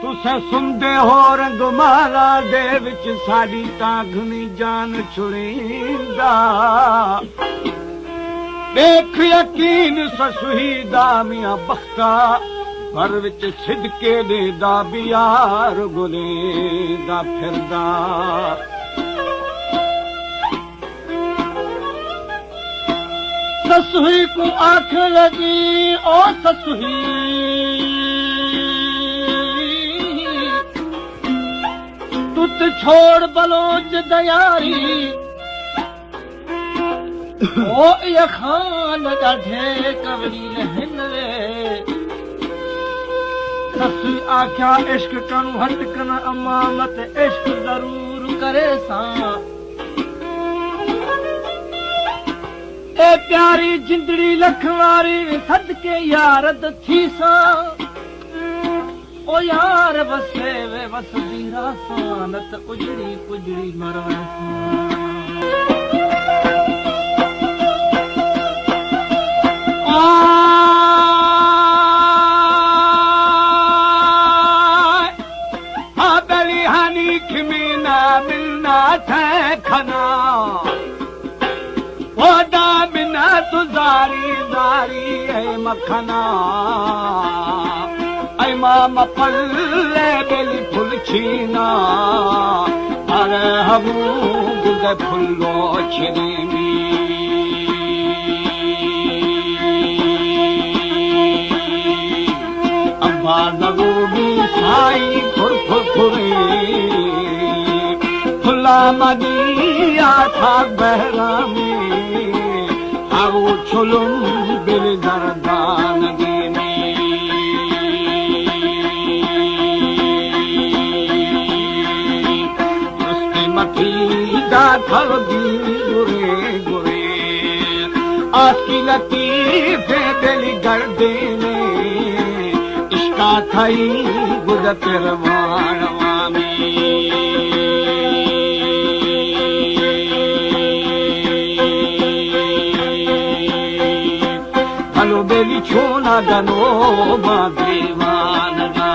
تسے سندے ہو رنگ مالا دے وچ ساڈی تاں گھنی جان چھڑیندا۔ ڈیکھ یقین سسوئی دا میاں بختا، بھر وچ صدقے ڈیندا بیار گلیندا پھردا۔ سسوئی کوں آکھن لگی، او سسوئی، تو تے چھوڑ بلوچ دیاری، او اے خان ڈاڈھے کوڑی لہن وے۔ سسوئی آکھیا، عشق کنوں ہٹ کنا اماں، مت عشق ضرور کریساں۔ اے پیاری جندڑی لکھ واری، صدقے یار اد تھیساں۔ او یار وسے وے وسدی راساں، نت اجڑی پجڑی مرویساں۔ آ، آ بلی ہانی کھمینا ملنا تھے کھنا۔ ودا منا تو زاری زاری اے مکھنا، اے ماما پلے بلی پھل چھینا، ارے ہمو گدے پھلو چھنینی۔ امبا زگو بی سائی پھر پھر پھرے، پھلا مدی آتھا بہرامی، آگو چلم بل زردان دیمی۔ رستے مٹی دا تھر دی گرے گرے، آسکی لطیفے بلی گردینے، عشقا تھئی گد پروان وامی۔ بھلو بیلی چونا گنو ما دیوانگا۔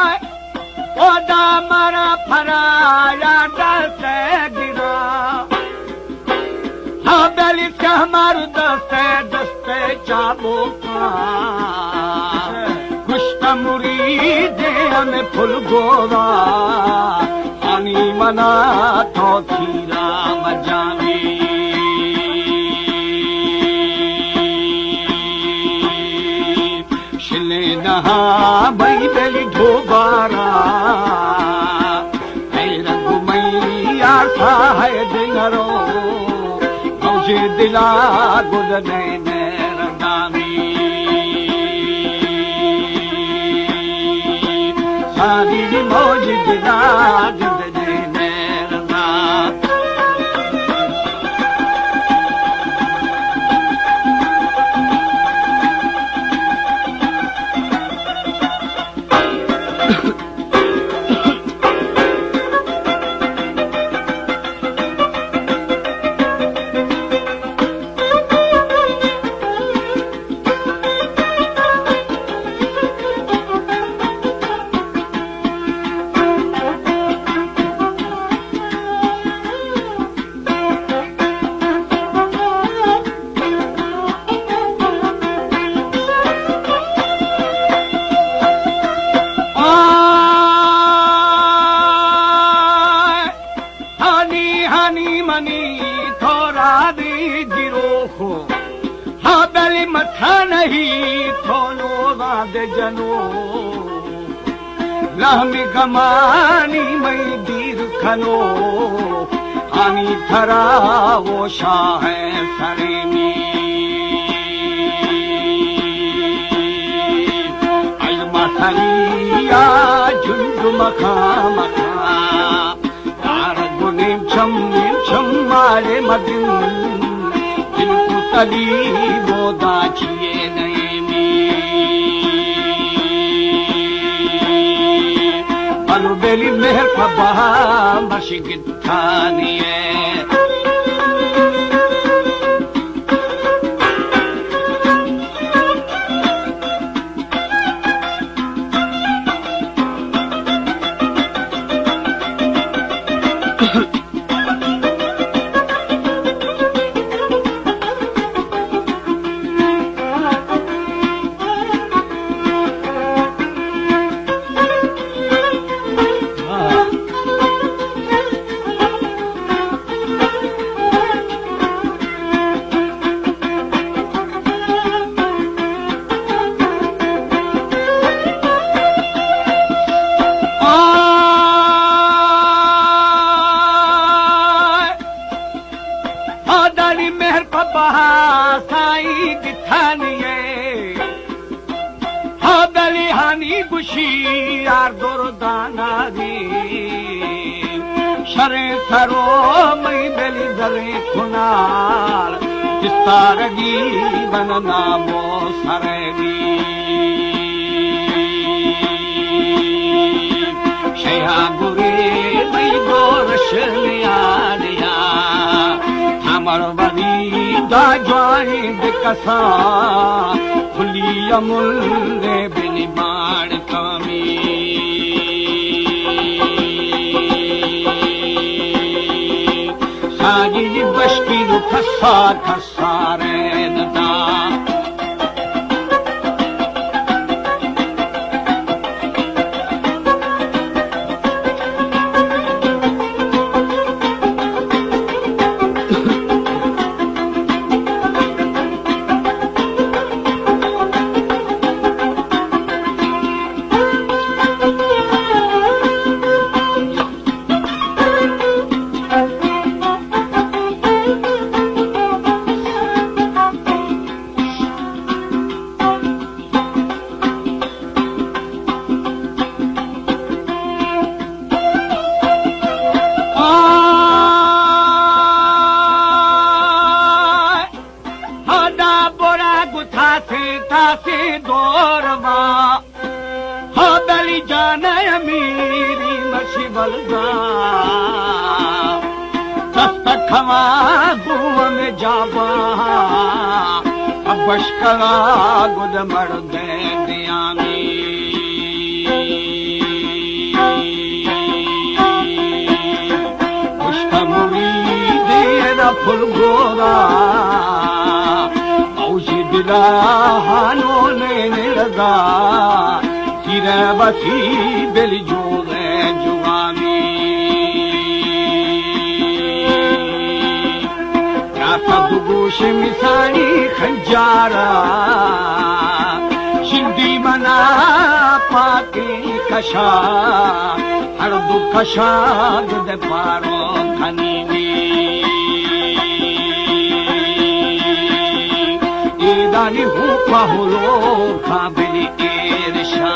آئے، او دامرا پھرایا دست گرا۔ ہاں بلی سہمار دست، دست چابوکا۔ گشت مرید ہمیں پھل گورا، آنی منا تو تھیرا مجانی۔ شلے نہا بئی بلی ڈھوبارا، اے رنگ مئی آسا ہے دنرو، موجے دلا گزنے مہربانی۔ ساری موج دلا گزنے مہربانی۔ آئے، ہانی ہانی منی تھورا دی گروخو، ہاں بلی متھا نہیں تھونو واد جنو۔ لہمی گمانی مئی دیر کھنو، آنی تھرا وہ شاہ سرینی۔ مخا مخا، دارگ و نیم چم، نیم چم مالے مدن، دل کو تلی بودا چیے نیمی۔ بلو بیلی مہر پہ بہا مشگت تھانی ہے۔ آدانی مہر پہ بہا سائیں گتھانی ہے۔ ہاں بلی ہانی گوشی یار دور دانانی، شریں سرو مئی بلی زریں کنال، بستارگی بن نامو سرگی۔ شیا گرے مئی دورش نیادیا، ہمر وری دا جوانی بکسا، کھلی امل بنی باڑ کامی۔ ساگی بشکی نو کسا کسا رین دا۔ ہدا برا گتا سے تاسی دور ما، ہا بلی جان امیری مشی بلدا، دست کھوا گون جابا، بشکرا گد مرد دیانی۔ پشت مریدے را پھل گورا، اوشی دلا ہانو نے نردا، تیرے بسی بل جوغے جوانی۔ راتا دو گوش مثالی خنجارا، شندی منا پاکی کشا، ہر دو کشا دو دے پارو کنینی۔ ایدانی ہو پہلو قابل ارشا۔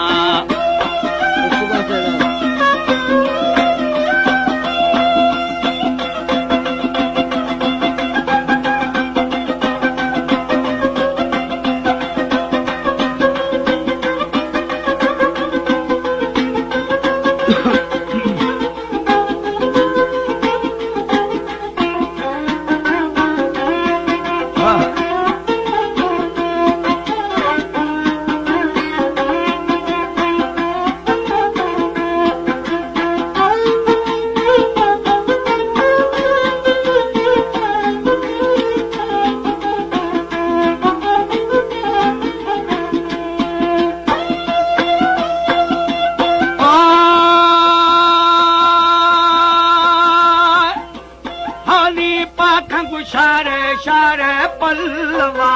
ہانی پاکھاں گوں شارے شارے پلوا،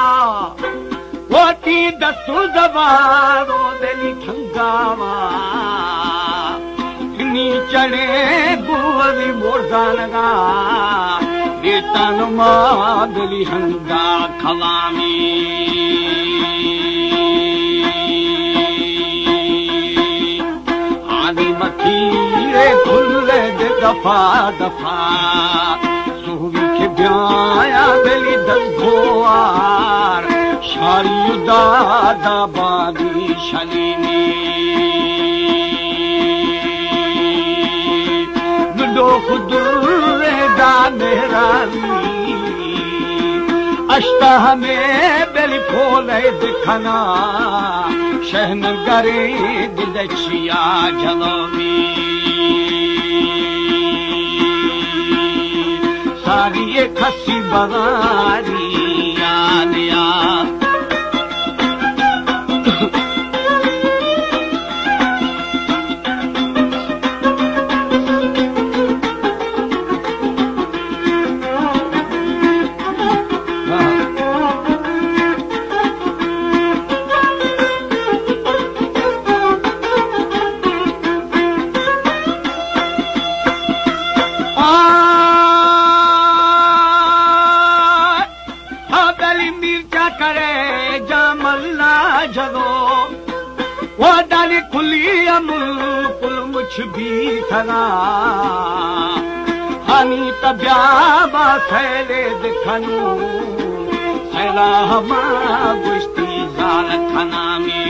وتی دست و زبان و دلی تھنگاوا۔ نی چڑے بولی مورزانگا، بیتان ما دلی ہندا کلامی۔ آنی متی دفا سوی کہ بیایا بلی دزگوار، شاری و دادا بادی شلیمی، نڈو خدر دا مہرانی، اشتا ہمیں بلی پولے دکھنا، شہن گرے ددچیا جنوبی۔ ساری کسی بغاری آنیا۔ آ، ہا بلی میر چاکرے جامل نا جگو، و دانی کلی امل کل مچ بیتگا۔ ہانی تبیا ما سیلے دکھنو، سیلا ہما گوشتی زال کھنامی۔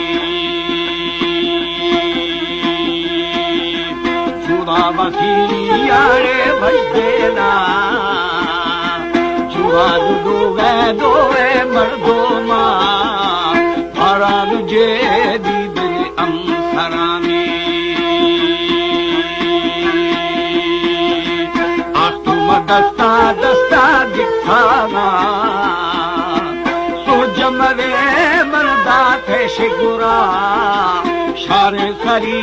چودا بخیارے بجدینا، چودا دو دو گئے دوئے مردوما، باران جیدی دل ام سرامی۔ آختو ما دستا دستا دکھانا، سو جمرے من داتے شگرا، شار سری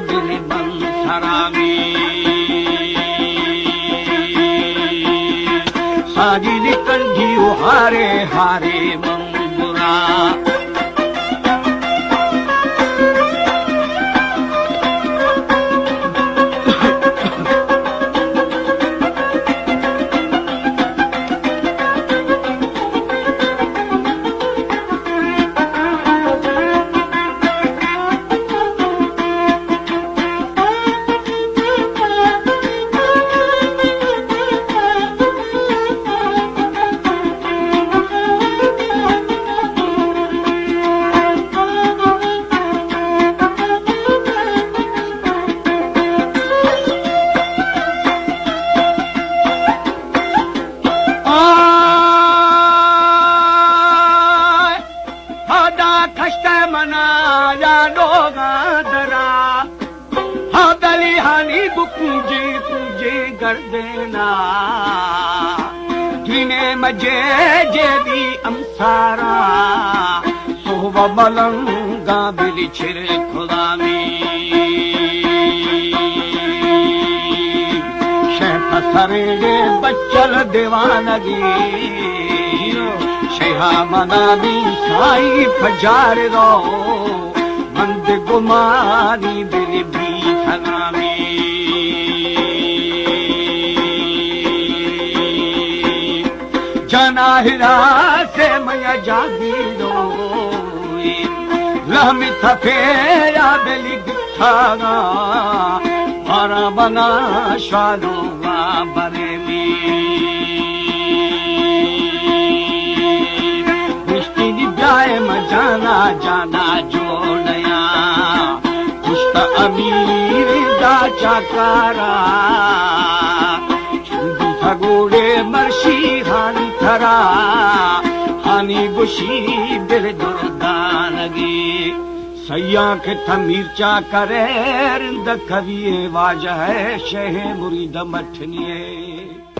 بل من سرامی۔ ساجی نکل جیو ہارے ہارے من برا۔ آئے، ہدا کشتہ منا یا لوگا درا۔ ہا دلی ہانی گو کونجی کونجی گردینا، دوینے مجے جیدی امسارا، سہب ملنگا بلی چر کلامی۔ شہ پسرینے بچل دیوانگی، شہ منامی سائی پجار رو۔ من دے گمانی دل بیتگامی۔ جانا ہراسے میا جاگیرو، لہمی تپے یا بلی گٹھانا، مارا بنا شالو وا بریمی۔ گوشتی نی بیائے ما جانا جانا جوڑیا، گوشت امیر دا چاکارا، چون بوتا گوڑے مرشی ہانی ترا، ہانی گوشی دل دردانگی۔ سیاں کہ تھا میر چاکرے رند کوی واجہ ہے، شہ مرید مٹھنی ہے۔